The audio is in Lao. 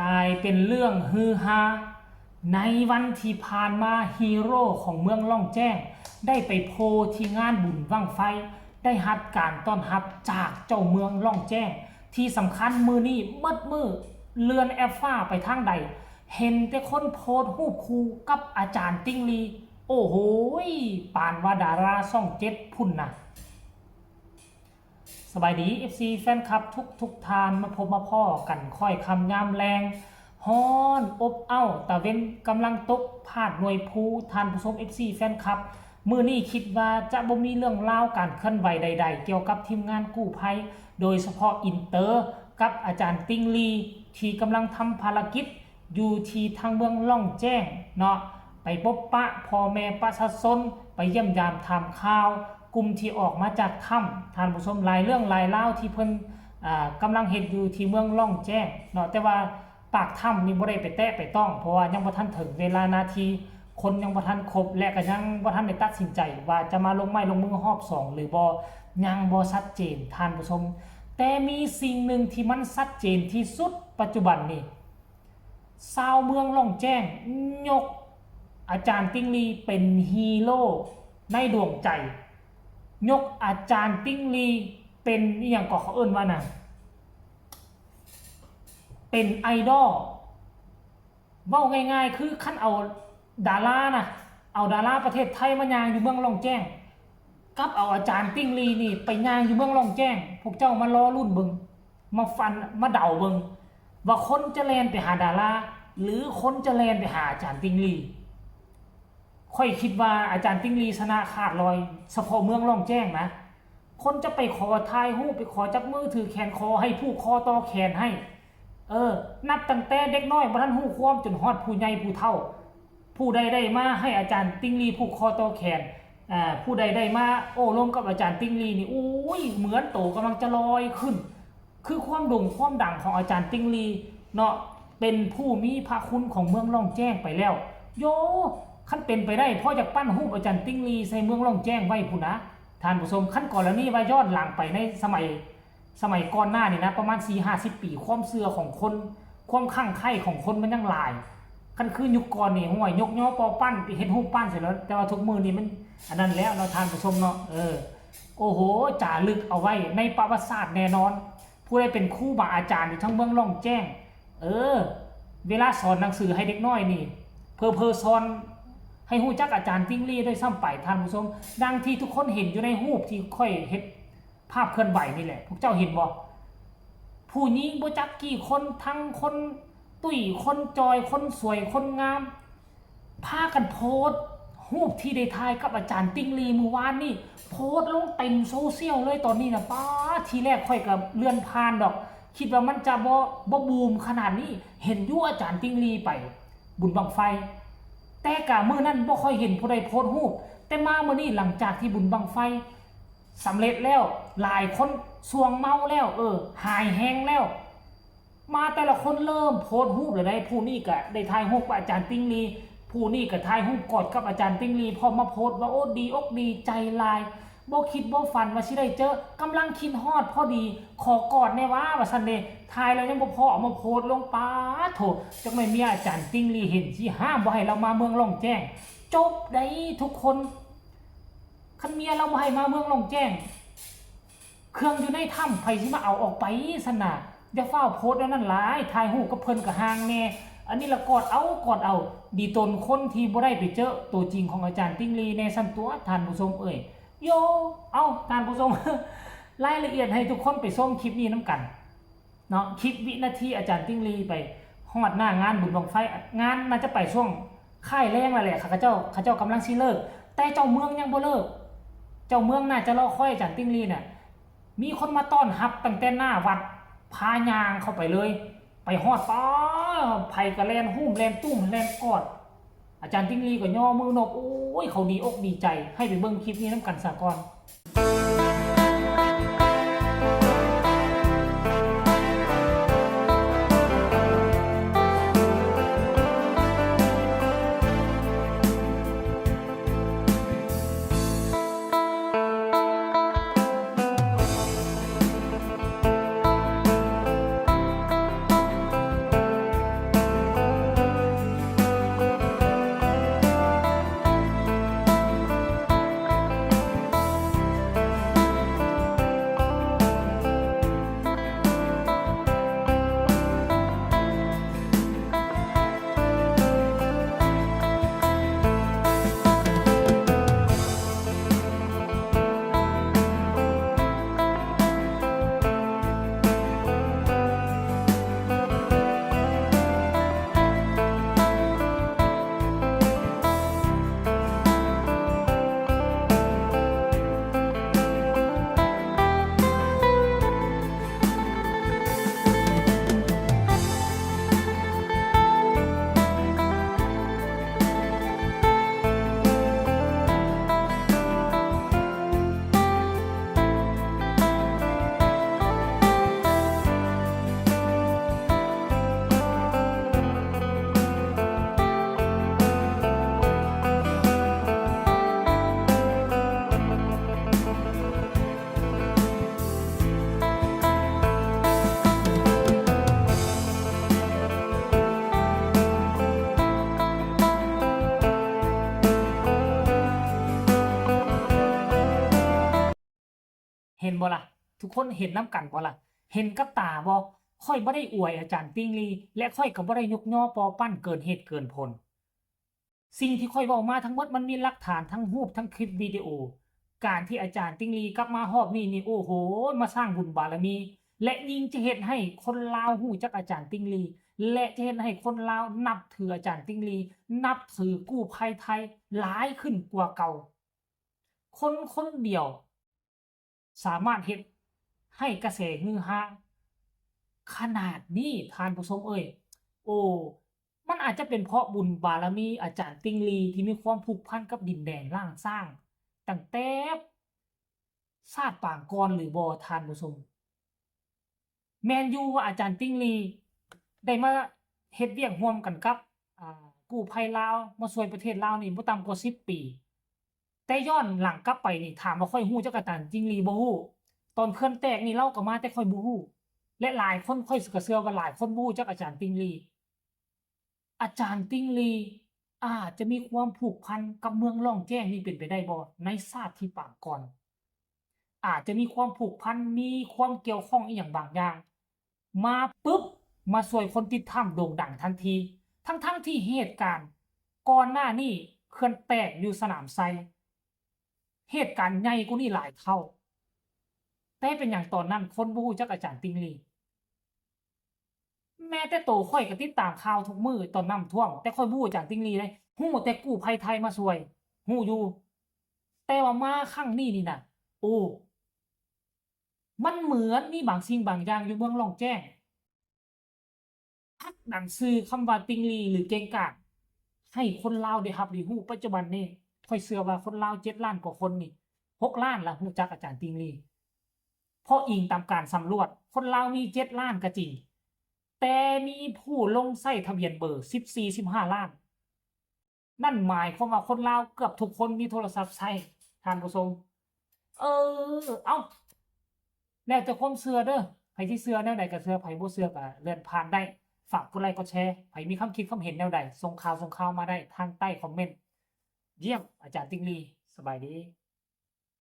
ກາຍເປັນເລື່ອງຮືຮາ. ໃນວັນທີ່ຜ່ານມາ ຮີໂຣຂອງເມືອງລ່ອງແຈ້ງ ໄດ້ໄປໂພທີ່ງານບຸນບັ້ງໄຟ, ໄດ້ຮັບການຕ້ອນຮັບຈາກເຈົ້າເມືອງລ່ອງແຈ້ງ. ທີ່ສຳຄັນມື້ນີ້ໝົດມື້ ເລື່ອນແອັບຟ້າໄປທາງໃດ ເຫັນແຕ່ຄົນໂພສຮູບຄູ່ກັບອາຈານຕິ່ງລີ. ໂອ້ໂຫຍ ປານວ່າດາລາຊ່ອງເຈັດພຸ້ນນະ. ສະບາຍດີ ເອັຟຊີ ແຟນຄລັບທຸກໆທ່ານ, ມາພົບມາພໍ້ກັນຄ້ອຍຄ່ຳຍາມແລງ, ຮ້ອນອົບເອົ້າ, ຕາເວັນກຳລັງຕົກພາດໜ່ວຍພູ. ທ່ານຜູ້ຊົມ ເອັຟຊີ ແຟນຄລັບ, ມື້ນີ້ຄິດວ່າຈະບໍ່ມີເລື່ອງລາວການເຄື່ອນໄຫວໃດໆກ່ຽວກັບທີມງານກູ້ໄພ, ໂດຍສະເພາະອິນເຕີກັບອາຈານຕິ່ງລີ ທີ່ກຳລັງທຳພາລະກິດ ຢູ່ທີ່ທາງເມືອງລ່ອງແຈ້ງເນາະ, ໄປພົບປະພໍ່ແມ່ປະຊາຊົນ, ໄປຢ້ຽມຢາມຖາມຂ່າວກຸ່ມທີ່ອອກມາຈາກຖ້ຳ. ທ່ານຜູ້ຊົມ, ຫຼາຍເລື່ອງຫຼາຍລາວທີ່ເພິ່ນ ເອີ ກຳລັງເຮັດຢູ່ທີ່ເມືອງລ່ອງແຈ້ງເນາະ, ແຕ່ວ່າປາກຖ້ຳນີ້ບໍ່ໄດ້ໄປແຕະໄປຕ້ອງ ເພາະວ່າຍັງບໍ່ທັນເຖິງເວລານາທີ, ຄົນຍັງບໍ່ທັນຄົບ ແລະ ກໍຍັງບໍ່ທັນໄດ້ຕັດສິນໃຈວ່າຈະມາລົງໄມ້ລົງມືຮອບສອງຫຼືບໍ່, ຍັງບໍ່ຊັດເຈນທ່ານຜູ້ຊົມ. ແຕ່ມີສິ່ງໜຶ່ງທີ່ມັນຊັດເຈນທີ່ສຸດປັດຈຸບັນນີ້, ຊາວເມືອງລ່ອງແຈ້ງຍົກອາຈານຕິ່ງລີເປັນຮີໂຣໃນດວງໃຈ, ຍົກອາຈານຕິ່ງລີເປັນ ອີ່ຫຍັງກໍເຂົາເອີ້ນວ່ານະ ເປັນໄອດອລ. ເວົ້າງ່າຍໆ ຄືຄັນເອົາດາລານະ, ເອົາດາລາປະເທດໄທມາຍ່າງຢູ່ເມືອງລ່ອງແຈ້ງ ກັບເອົາອາຈານຕິ່ງລີນີ້ໄປຍ່າງຢູ່ເມືອງລ່ອງແຈ້ງ, ພວກເຈົ້າມາລໍລຸ້ນເບິ່ງ, ມາຟັນ ມາເດົາເບິ່ງ ວ່າຄົນຈະແລ່ນໄປຫາດາລາ ຫຼື ຄົນຈະແລ່ນໄປຫາອາຈານຕິ່ງລີ. ຂ້ອຍຄິດວ່າອາຈານຕິ່ງລີຊະນະຂາດລອຍ ສະເພາະເມືອງລ່ອງແຈ້ງນະ. ຄົນຈະໄປຂໍຖ່າຍຮູບ, ໄປຂໍຈັບມືຖືແຂນ, ຂໍໃຫ້ຜູກຄໍຕໍ່ແຂນໃຫ້. ເອີ ນັບຕັ້ງແຕ່ເດັກນ້ອຍບໍ່ທັນຮູ້ຄວາມ ຈົນຮອດຜູ້ໃຫຍ່ຜູ້ເຖົ້າ, ຜູ້ໃດໄດ້ມາໃຫ້ອາຈານຕິ່ງລີຜູກຄໍຕໍ່ແຂນ, ອາ ຜູ້ໃດໄດ້ມາໂອ້ລົມກັບອາຈານຕິ່ງລີນີ້ ໂອ້ຍ ເໝືອນໂຕກຳລັງຈະລອຍຂຶ້ນ ຄືຄວາມໂດ່ງຄວາມດັງຂອງອາຈານຕິ່ງລີເນາະ, ເປັນຜູ້ມີພະຄຸນຂອງເມືອງລ່ອງແຈ້ງໄປແລ້ວ. ໂຢ ຄັນເປັນໄປໄດ້ ພໍຢາກປັ້ນຮູບອາຈານຕິ່ງລີໃສ່ເມືອງລ່ອງແຈ້ງໄວ້ພຸ້ນນະ ທ່ານຜູ້ຊົມ. ຄັນກໍລະນີວ່າຍ້ອນຫຼັງໄປໃນສະໄໝ ສະໄໝກ່ອນໜ້ານີ້ນະ ປະມານສີ່ຫ້າສິບປີ ຄວາມເຊື່ອຂອງຄົນ ຄວາມຄັ່ງໃຄ່ຂອງຄົນມັນຍັງຫຼາຍ. ຄັນຄືຍຸກກ່ອນນີ້ ຫ້ວຍ ຍົກຍໍປໍປັ້ນ ເຮັດຮູບປັ້ນໃສ່ແລ້ວ, ແຕ່ວ່າທຸກມື້ນີ້ມັນອັນນັ້ນແລ້ວເນາະ ທ່ານຜູ້ຊົມເນາະ. ເອີ ໂອ້ໂຫ ຈາລຶກເອົາໄວ້ໃນປະຫວັດສາດແນ່ນອນ. ຜູ້ໃດເປັນຄູບາອາຈານຢູ່ທາງເມືອງລ່ອງແຈ້ງ ເອີ ເວລາສອນໜັງສືໃຫ້ເດັກນ້ອຍນີ້ ເຜີໆສອນໃຫ້ຮູ້ຈັກອາຈານຕິ່ງລີດ້ວຍຊ້ຳໄປ ທ່ານຜູ້ຊົມ. ດັ່ງທີ່ທຸກຄົນເຫັນຢູ່ໃນຮູບທີ່ຂ້ອຍເຮັດ ພາບເຄື່ອນໄຫວນີ້ແຫຼະ ພວກເຈົ້າເຫັນບໍ່? ຜູ້ຍິງບໍ່ຈັກກີ່ຄົນ ທັງຄົນຕຸ້ຍ ຄົນຈ່ອຍ ຄົນສວຍ ຄົນງາມ ພາກັນໂພສຮູບທີ່ໄດ້ຖ່າຍກັບອາຈານຕິ່ງລີມື້ວານນີ້ ໂພສລົງເຕັມໂຊຊຽວເລີຍຕອນນີ້ນະ. ປ້າ ທີແລກຂ້ອຍກໍເລື່ອນຜ່ານດອກ ຄິດວ່າມັນຈະບໍ່ ບໍ່ບູມຂະໜາດນີ້. ເຫັນຢູ່ອາຈານຕິ່ງລີໄປບຸນບັ້ງໄຟ ແຕ່ກະມື້ນັ້ນບໍ່ຄ່ອຍເຫັນຜູ້ໃດໂພສຮູບ, ແຕ່ມາມື້ນີ້ ຫຼັງຈາກທີ່ບຸນບັ້ງໄຟ ສຳເລັດແລ້ວ ຫຼາຍຄົນສ່ວງເມົາແລ້ວ ເອີ ຫາຍແຮງແລ້ວ ມາແຕ່ລະຄົນເລີ່ມໂພສຮູບແລ້ວໃດ໋. ຜູ້ນີ້ກະໄດ້ຖ່າຍຮູບກັບອາຈານຕິ່ງລີ, ຜູ້ນີ້ກະຖ່າຍຮູບກອດກັບອາຈານຕິ່ງລີ ພ້ອມມາໂພສວ່າ ໂອ້ ດີອົກດີໃຈຫຼາຍ ບໍ່ຄິດບໍ່ຝັນວ່າຊິໄດ້ເຈີ, ກຳລັງຄິດຮອດພໍດີ ຂໍກອດແດ່ຫວາ ວ່າຊັ້ນເດ. ຖ່າຍແລ້ວຍັງບໍ່ພໍ ເອົາມາໂພສລົງ ປາດໂທ້ ຈັກໜ້ອຍເມຍອາຈານຕິ່ງລີເຫັນ ຊິຫ້າມບໍ່ໃຫ້ລາວມາເມືອງລ່ອງແຈ້ງ. ຈົບໄດ໋ທຸກຄົນ. ຄັນເມຍລາວບໍ່ໃຫ້ມາເມືອງລ່ອງແຈ້ງ ເຄື່ອງຢູ່ໃນຖ້ຳໃຜຊິມາເອົາອອກໄປຊັ້ນນະ? ຢ່າຟ້າວໂພສແນວນັ້ນຫຼາຍ, ຖ່າຍຮູບກັບເພິ່ນກະຫ່າງແດ່, ອັນນີ້ລະກອດເອົາກອດເອົາ. ດີຕົນຄົນທີ່ບໍ່ໄດ້ໄປເຈີໂຕຈິງຂອງອາຈານຕິ່ງລີແດ່ຊັ້ນຕົວະ ທ່ານຜູ້ຊົມເອີຍ. ໂຢ ເອົ້າ ທ່ານຜູ້ຊົມ ລາຍລະອຽດໃຫ້ທຸກຄົນໄປຊົມຄລິບນີ້ນຳກັນ. ເນາະ ຄລິບວິນາທີອາຈານຕິ່ງລີໄປຮອດໜ້າງານບຸນບັ້ງໄຟ, ງານໜ້າຈະໄປຊ່ວງຄ້າຍແລງແລ້ວແຫຼະ ເຂົາເຈົ້າ ເຂົາເຈົ້າກຳລັງຊິເລີກ ແຕ່ເຈົ້າເມືອງຍັງບໍ່ເລີກ. ເຈົ້າເມືອງໜ້າຈະລໍຄອຍອາຈານຕິ່ງລີນະ. ມີຄົນມາຕ້ອນຮັບຕັ້ງແຕ່ໜ້າວັດ ພາຍ່າງເຂົ້າໄປເລີຍ ໄປຮອດ ປາ ໃຜກະແລ່ນຫູມແລ່ນຕຸ້ມແລ່ນກອດ ອາຈານຕິ່ງລີກໍຍໍມືນົບ. ໂອ້ຍ ເຂົາດີອົກດີໃຈ. ໃຫ້ໄປເບິ່ງຄລິບນີ້ນຳກັນສາກ່ອນ. ເຫັນບໍ່ລະ? ທຸກຄົນເຫັນນຳກັນບໍ່ລະ? ເຫັນກັບຕາບໍ່? ຂ້ອຍບໍ່ໄດ້ອວຍອາຈານຕິ່ງລີ ແລະ ຂ້ອຍກໍບໍ່ໄດ້ຍົກຍໍປໍ້ວປັ້ນເກີນເຫດເກີນຜົນ. ສິ່ງທີ່ຂ້ອຍເວົ້າມາທັງໝົດ ມັນມີຫຼັກຖານ ທັງຮູບ ທັງຄລິບວິດີໂອ. ການທີ່ອາຈານຕິ່ງລີກັບມາຮອບນີ້ນີ້ ໂອ້ໂຫ ມາສ້າງບຸນບາລະມີ ແລະ ຍິ່ງຈະເຮັດໃຫ້ຄົນລາວຮູ້ຈັກອາຈານຕິ່ງລີ ແລະ ຈະເຮັດໃຫ້ຄົນລາວນັບຖືອາຈານຕິ່ງລີ, ນັບຖືກູ້ໄພໄທຫຼາຍຂຶ້ນກວ່າເກົ່າ. ຄົນຄົນດຽວ ສາມາດເຮັດໃຫ້ກະແສຮືຮາຂະໜາດນີ້ ທ່ານຜູ້ຊົມເອີຍ. ໂອ້ ມັນອາດຈະເປັນເພາະບຸນບາລະມີອາຈານຕິ່ງລີ ທີ່ມີຄວາມຜູກພັນກັບດິນແດນລ້ານຊ້າງ ຕັ້ງແຕ່ຊາດປາງກ່ອນຫຼືບໍ່ ທ່ານຜູ້ຊົມ? ແມ່ນຢູ່ວ່າອາຈານຕິ່ງລີໄດ້ມາເຮັດວຽກຮ່ວມກັນກັບ ອາ ກູ້ໄພລາວ ມາຊ່ວຍປະເທດລາວນີ້ບໍ່ຕ່ຳກວ່າສິບປີ. ແຕ່ຍ້ອນຫຼັງກັບໄປນີ້ ຖາມວ່າຂ້ອຍຮູ້ຈັກອາຈານຕິ່ງລີບໍ່? ຮູ້. ຕອນເຂື່ອນແຕກນີ້ລາວກໍມາ ແຕ່ຂ້ອຍບໍ່ຮູ້ ແລະ ຫຼາຍຄົນ ຂ້ອຍກໍເຊື່ອວ່າຫຼາຍຄົນບໍ່ຮູ້ຈັກອາຈານຕິ່ງລີ. ອາຈານຕິ່ງລີອາດຈະມີຄວາມຜູກພັນກັບເມືອງລ່ອງແຈ້ງນີ້ເປັນໄປໄດ້ບໍ່? ໃນຊາດທີ່ປາງກ່ອນ ອາດຈະມີຄວາມຜູກພັນ ມີຄວາມກ່ຽວຂ້ອງອີ່ຫຍັງບາງຢ່າງ ມາປຶບ ມາຊ່ວຍຄົນຕິດຖ້ຳໂດ່ງດັງທັນທີ ທັງໆທີ່ເຫດການກ່ອນໜ້ານີ້ເຂື່ອນແຕກຢູ່ສະໜາມໄຊ ເຫດການໃຫຍ່ກວ່ານີ້ຫຼາຍເທົ່າ. ແຕ່ເປັນຫຍັງຕອນນັ້ນຄົນບໍ່ຮູ້ຈັກອາຈານຕິ່ງລີ? ແມ້ແຕ່ໂຕຂ້ອຍກໍຕິດຕາມຂ່າວທຸກມື້ຕອນນ້ຳຖ້ວມ ແຕ່ຂ້ອຍບໍ່ຮູ້ອາຈານຕິ່ງລີເດ້ ຮູ້ແຕ່ກູ້ໄພໄທມາຊ່ວຍ ຮູ້ຢູ່. ແຕ່ວ່າມາຄັ້ງນີ້ນີ້ນະ ໂອ້ ມັນເໝືອນມີບາງສິ່ງບາງຢ່າງຢູ່ເມືອງລ່ອງແຈ້ງ ຜັກດັນຊື່ຄຳວ່າຕິ່ງລີ ຫຼື ເກັ່ງກາດ ໃຫ້ຄົນລາວໄດ້ຮັບໄດ້ຮູ້. ປັດຈຸບັນນີ້ ຂ້ອຍເຊື່ອວ່າຄົນລາວເຈັດລ້ານກວ່າຄົນນີ້ ຫົກລ້ານລະຮູ້ຈັກອາຈານຕິ່ງລີ ເພາະອີງຕາມການສຳຫຼວດ ຄົນລາວມີເຈັດລ້ານກໍຈິງ ແຕ່ມີຜູ້ລົງໃຊ້ທະບຽນເບີສິບສີ່ ສິບຫ້າລ້ານ. ນັ້ນໝາຍຄວາມວ່າຄົນລາວເກືອບທຸກຄົນມີໂທລະສັບໃຊ້ ທ່ານຜູ້ຊົມ. ເອີ ເອົ້າ ແລ້ວແຕ່ຄວາມເຊື່ອເດີ ໃຜຊິເຊື່ອແນວໃດກໍເຊື່ອ ໃຜບໍ່ເຊື່ອກໍເລື່ອນຜ່ານໄດ້. ຝາກກົດໄລກົດແຊ ໃຜມີຄຳຄິດຄຳເຫັນແນວໃດ ສົ່ງຂ່າວ ສົ່ງຂ່າວມາໄດ້ທາງໃຕ້ຄອມເມັນ. ຢ້ຽມ ອາຈານຕິ່ງລີ ສະບາຍດີ.